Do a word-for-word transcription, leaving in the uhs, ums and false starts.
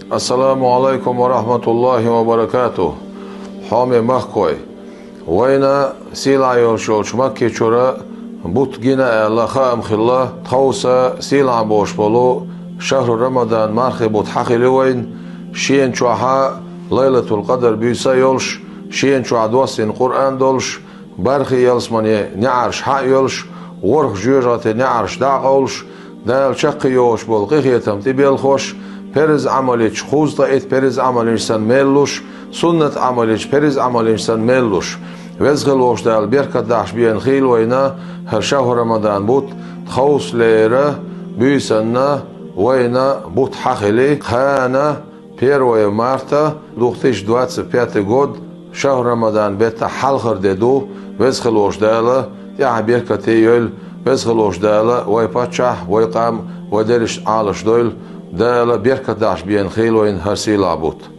Ассаламу Ӏалайкум ва рахьматуллахӀи ва баракатухӀ. Хьоме махкой! Вайна сийлахь йолуш йолчу Макке чуьра бутт гина аьлла хаам хилла, тховса сийлахь болуш болу шахьру Рамадан мархи бутт хьан хили вайна, шена чохьа Лайлатул-Къадар буьйса а йолуш, шена чохь доссийна Къуръан долуш, бархӀе ялсамане неӀарш хьан а йолуш, ворхӀ жоьжахате неӀарш дӀа а къовлуш, Дала чаккхе йогӀуш болу къинхетам тӀебелхош, перз Ӏамал йича кхузткъа итт перз Ӏамал йинчу санна мел луш, суннат Ӏамал йича перз Ӏамал йинчу санна мел луш. Веза хила волуш Дала беркат дахьаш бена хийла вайна хӀара шахьру Рамадан бутт, тховсалера буьйсанна вайна бутт хьан хили, кхана первое марта две тысячи двадцать пятый год, шахьру Рамадан беттан хьалхара де ду. Веза хила волуш Дала тӀаьхьа беркате йойла. Веза хила волуш Дала вай паччахь, вай къам, вай дерриш Ӏалаш дойла. Дала беркат дахьаш бена хийла вайна хӀара сийлахь бутт.